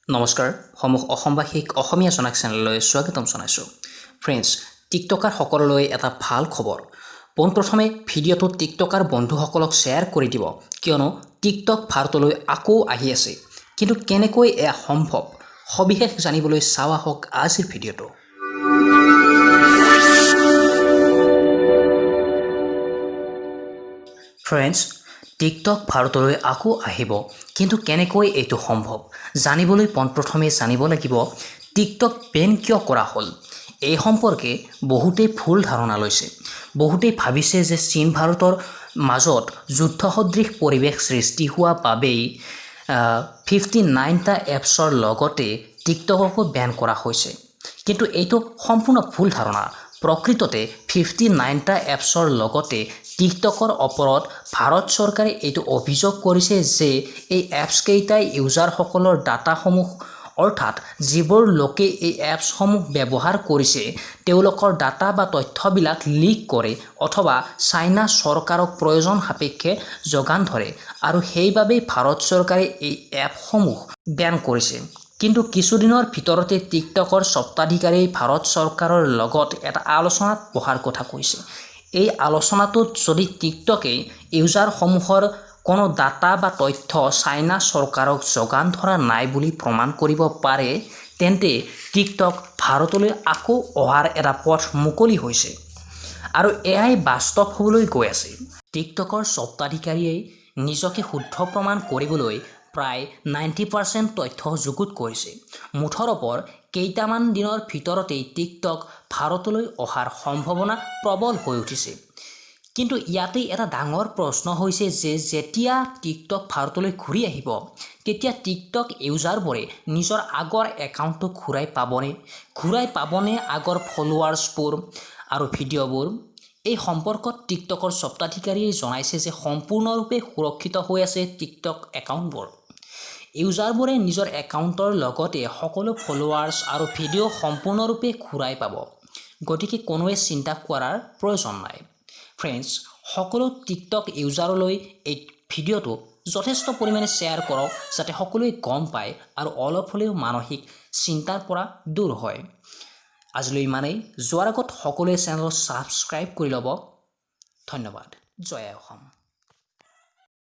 নমস্কাৰ, সমূহ অসমবাসীক অসমীয়া জনাক চেনেললৈ স্বাগতম জনাইছোঁ। ফ্ৰেণ্ডছ, টিকটকাৰসকললৈ এটা ভাল খবৰ। পোনপ্ৰথমে ভিডিঅ'টো টিকটকাৰ বন্ধুসকলক শ্বেয়াৰ কৰি দিব, কিয়নো টিকটক ভাৰতলৈ আকৌ আহি আছে। কিন্তু কেনেকৈ এয়া সম্ভৱ, সবিশেষ জানিবলৈ চাওঁ আহক আজিৰ ভিডিঅ'টো। ফ্ৰেণ্ডছ, টিকটক ভাৰতলৈ আকৌ আহিব, কিন্তু কেনেকৈ এইটো সম্ভৱ জানিবলৈ পোনপ্ৰথমে জানিব লাগিব টিকটক বেন কিয় কৰা হ'ল। এই সম্পৰ্কে বহুতেই ভুল ধাৰণা লৈছে। বহুতেই ভাবিছে যে চীন ভাৰতৰ মাজত যুদ্ধসদৃশ পৰিৱেশ সৃষ্টি হোৱা বাবেই 59টা এপছৰ লগতে টিকটককো বেন কৰা হৈছে। কিন্তু এইটো সম্পূৰ্ণ ভুল ধাৰণা। প্ৰকৃততে 59টা এপছৰ লগতে টিকটকৰ ওপৰত ভাৰত চৰকাৰে এইটো অভিযোগ কৰিছে যে এই এপছকেইটাই ইউজাৰসকলৰ ডাটাসমূহ, অৰ্থাৎ যিবোৰ লোকে এই এপছসমূহ ব্যৱহাৰ কৰিছে তেওঁলোকৰ ডাটা বা তথ্যবিলাক লিক কৰে অথবা চাইনা চৰকাৰক প্ৰয়োজন সাপেক্ষে যোগান ধৰে, আৰু সেইবাবেই ভাৰত চৰকাৰে এই এপসমূহ বেন কৰিছে। কিন্তু কিছুদিনৰ ভিতৰতে টিকটকৰ স্বত্বাধিকাৰীয়ে ভাৰত চৰকাৰৰ লগত এটা আলোচনাত বহাৰ কথা কৈছে। এই আলোচনাটোত যদি টিকটকে ইউজাৰসমূহৰ কোনো ডাটা বা তথ্য চাইনা চৰকাৰক যোগান ধৰা নাই বুলি প্ৰমাণ কৰিব পাৰে, তেন্তে টিকটক ভাৰতলৈ আকৌ অহাৰ এটা পথ মুকলি হৈছে আৰু এয়াই বাস্তৱ হ'বলৈ গৈ আছে। টিকটকৰ স্বত্বাধিকাৰীয়ে নিজকে শুদ্ধ প্ৰমাণ কৰিবলৈ প্ৰায় 90% তথ্য যুগুত কৰিছে। মুঠৰ ওপৰত কেইটামান দিনৰ ভিতৰতেই টিকটক ভাৰতলৈ অহাৰ সম্ভাৱনা প্ৰবল হৈ উঠিছে। কিন্তু ইয়াতেই এটা ডাঙৰ প্ৰশ্ন হৈছে যে যেতিয়া টিকটক ভাৰতলৈ ঘূৰি আহিব, তেতিয়া টিকটক ইউজাৰবোৰে নিজৰ আগৰ একাউণ্টটো ঘূৰাই পাবনে? ঘূৰাই পাবনে আগৰ ফলোৱাৰ্ছবোৰ আৰু ভিডিঅ'বোৰ? এই সম্পৰ্কত টিকটকৰ স্বত্বাধিকাৰীয়ে জনাইছে যে সম্পূৰ্ণৰূপে সুৰক্ষিত হৈ আছে টিকটক একাউণ্টবোৰ। ইউজাৰবোৰে নিজৰ একাউণ্টৰ লগতে সকলো ফলোৱাৰ্ছ আৰু ভিডিঅ' সম্পূৰ্ণৰূপে ঘূৰাই পাব, গতিকে কোনোৱে চিন্তা কৰাৰ প্ৰয়োজন নাই। ফ্ৰেণ্ডছ, সকলো টিকটক ইউজাৰলৈ এই ভিডিঅ'টো যথেষ্ট পৰিমাণে শ্বেয়াৰ কৰক, যাতে সকলোৱে গম পায় আৰু অলপ হ'লেও মানসিক চিন্তাৰ পৰা দূৰ হয়। আজিলৈ ইমানেই। যোৱাৰ আগত সকলোৱে চেনেলটো ছাবস্ক্ৰাইব কৰি ল'ব। ধন্যবাদ। জয় অসম।